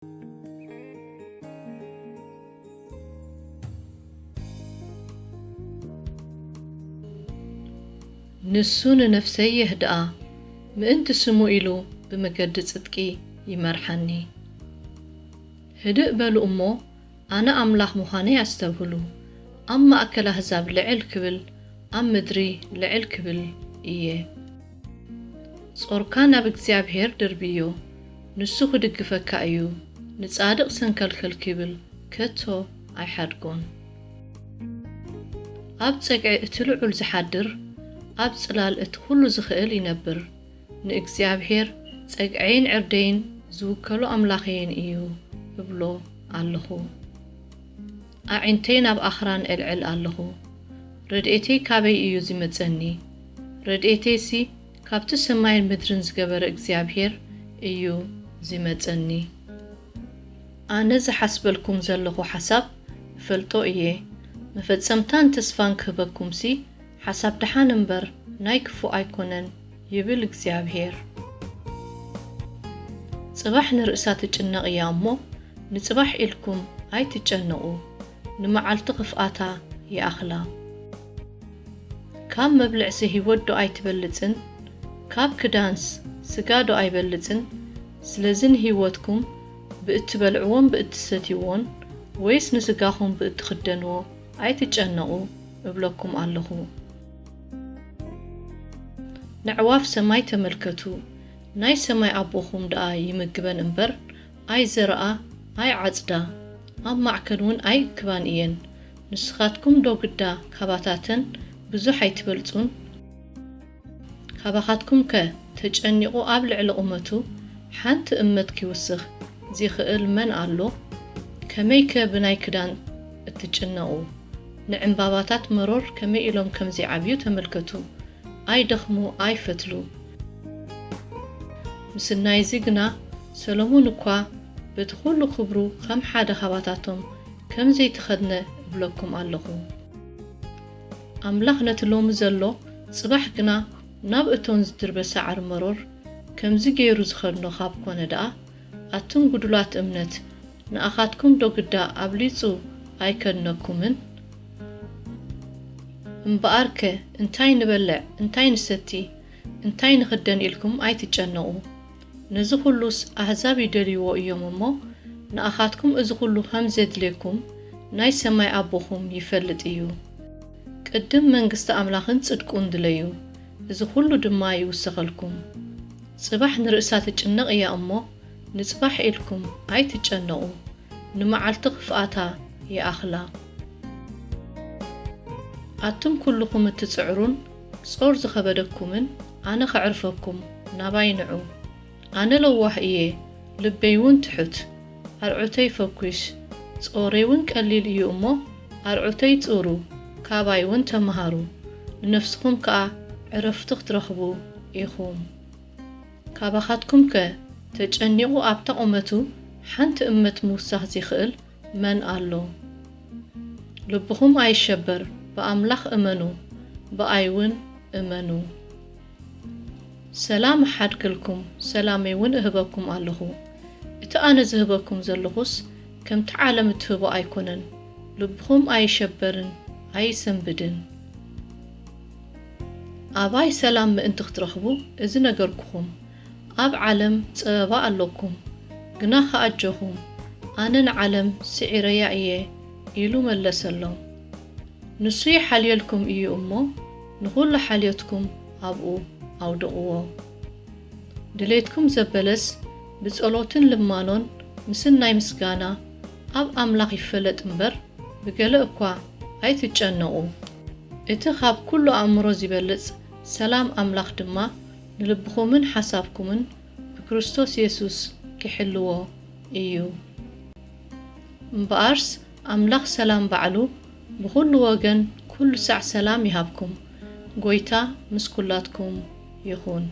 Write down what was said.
ንሱ ንነፍሰይ የህድኣ፣ ምእንቲ ስሙ ኢሉ ብመገዲ ጽድቂ ይመርሓኒ። ህድእ በሉ እሞ ኣነ ኣምላኽ ምዃነይ ኣስተብህሉ። ኣብ ማእከል ኣህዛብ ልዕል ክብል፣ ኣብ ምድሪ ልዕል ክብል እየ። ጾርካ ናብ እግዚኣብሄር ድርብዮ፣ ንሱ ክድግፈካ እዩ። ንጻድቕ ሰንከልከል ኪብል ከቶ ኣይሓድጎን። ኣብ ጸግዒ እቲ ልዑል ዝሓድር፣ ኣብ ጽላል እቲ ኹሉ ዝኽእል ይነብር። ንእግዚኣብሄር ጸግዐይን ዕርደይን ዝውከሎ ኣምላኸይን እዩ እብሎ ኣለኹ። ኣዒንተይ ናብ ኣኽራን እልዕል ኣለኹ። ረድኤተይ ካበይ እዩ ዚመጸኒ? ረድኤተይሲ ካብቲ ሰማይን ምድርን ዝገበረ እግዚኣብሄር እዩ ዚመጸኒ። ኣነ ዝሓስበልኩም ዘለኹ ሓሳብ እፈልጦ እየ። መፈጸምታን ተስፋን ክህበኩምሲ ሓሳብ ደሓን እምበር ናይ ክፉእ ኣይኮነን ይብል እግዚኣብሄር። ጽባሕ ንርእሳ ትጭነቕ እያ እሞ፣ ንጽባሕ ኢልኩም ኣይትጨነቑ፣ ንመዓልቲ ክፍኣታ ይኣኽላ። ካብ መብልዕሲ ህይወት ዶ ኣይትበልጽን? ካብ ክዳንስ ስጋ ዶ ኣይበልጽን? ስለዚ ንህይወትኩም ብእትበልዕዎን ብእትሰትይዎን፣ ወይስ ንስጋኹም ብእትኽደንዎ ኣይትጨነቑ እብለኩም ኣለኹ። ነዕዋፍ ሰማይ ተመልከቱ፣ ናይ ሰማይ ኣቦኹም ደኣ ይምግበን እምበር፣ ኣይዘርኣ፣ ኣይዓጽዳ፣ ኣብ ማዕከን እውን ኣይእክባን እየን። ንስኻትኩም ዶ ግዳ ካባታተን ብዙሕ ኣይትበልጹን? ካባኻትኩምከ ተጨኒቑ ኣብ ልዕሊ ቁመቱ ሓንቲ እመት ኪውስኽ ዚኽእል መን ኣሎ? ከመይከ ብናይ ክዳን እትጭነቑ? ንዕምባባታት መሮር ከመይ ኢሎም ከም ዚዓብዩ ተመልከቱ። ኣይደኽሙ፣ ኣይፈትሉ። ምስናይዚ ግና፣ ሰሎሞን እኳ በቲ ኹሉ ክብሩ ኸም ሓደ ኻባታቶም ከም ዘይተኸድነ እብለኩም ኣለኹ። ኣምላኽ ነቲ ሎሚ ዘሎ፣ ጽባሕ ግና ናብ እቶን ዝድርበ ሳዕሪ መሮር ከምዚ ገይሩ ዝኸድኖ ኻብ ኮነ ደኣ፣ ኣቱም ግዱላት እምነት፣ ንኣኻትኩም ዶ ግዳ ኣብሊጹ ኣይከድነኩምን? እምበኣርከ፣ እንታይ ንበልዕ፣ እንታይ ንሰቲ፣ እንታይ ንኽደን ኢልኩም ኣይትጨነቑ። ነዚ ኹሉስ ኣህዛብ ይደልይዎ እዮም እሞ፣ ንኣኻትኩም እዚ ኹሉ ኸም ዜድልየኩም ናይ ሰማይ ኣቦኹም ይፈልጥ እዩ። ቅድም መንግስቲ ኣምላኽን ጽድቁን ድለዩ፣ እዚ ኹሉ ድማ ይውሰኸልኩም። ጽባሕ ንርእሳ ትጭነቕ እያ እሞ፣ ንጽባሕ ኢልኩም ኣይትጨነቑ፣ ንመዓልቲ ኽፍኣታ ይኣኽላ። ኣቱም ኩልኹም እትጽዕሩን ጾር ዝኸበደኩምን፣ ኣነ ኸዕርፈኩም፣ ናባይ ንዑ። ኣነ ለዋህ እየ፣ ልበይ እውን ትሑት። ኣርዑተይ ፈኲስ፣ ጾረይ እውን ቀሊል እዩ እሞ፣ ኣርዑተይ ጹሩ፣ ካባይ እውን ተምሃሩ፣ ንነፍስኹም ከኣ ዕረፍቲ ክትረኽቡ ኢኹም። ካባኻትኩምከ ተጨኒቑ ኣብታ ቁመቱ ሓንቲ እመት ምውሳኽ ዚኽእል መን ኣሎ? ልብኹም ኣይሸበር፣ ብኣምላኽ እመኑ፣ ብኣይ እውን እመኑ። ሰላም እሓድግልኩም፣ ሰላመይ እውን እህበኩም ኣለኹ። እቲ ኣነ ዝህበኩም ዘለኹስ፣ ከምቲ ዓለም እትህቦ ኣይኮነን። ልብኹም ኣይሸበርን ኣይሰንብድን። ኣባይ ሰላም ምእንቲ ክትረኽቡ፣ እዚ ነገርኩኹም። ኣብ ዓለም ጸበባ ኣሎኩም፣ ግናኸ ኣጆኹም፣ ኣነ ንዓለም ስዒረያ እየ፣ ኢሉ መለሰሎም። ንሱ ይሓልየልኩም እዩ እሞ፣ ንኹሉ ሓልዮትኩም ኣብኡ ኣውድቕዎ። ድሌትኩም ዘበለስ ብጸሎትን ልማኖን ምስናይ ምስጋና ኣብ ኣምላኽ ይፈለጥ እምበር፣ ብገለ እኳ ኣይትጨነቑ። እቲ ኻብ ኩሉ ኣእምሮ ዚበልጽ ሰላም ኣምላኽ ድማ ንልብኹምን ሓሳብኩምን ብክርስቶስ የሱስ ኪሕልዎ እዩ። እምበኣርስ ኣምላኽ ሰላም ባዕሉ ብኹሉ ወገን ኩሉ ሳዕ ሰላም ይሃብኩም። ጐይታ ምስ ኩላትኩም ይኹን።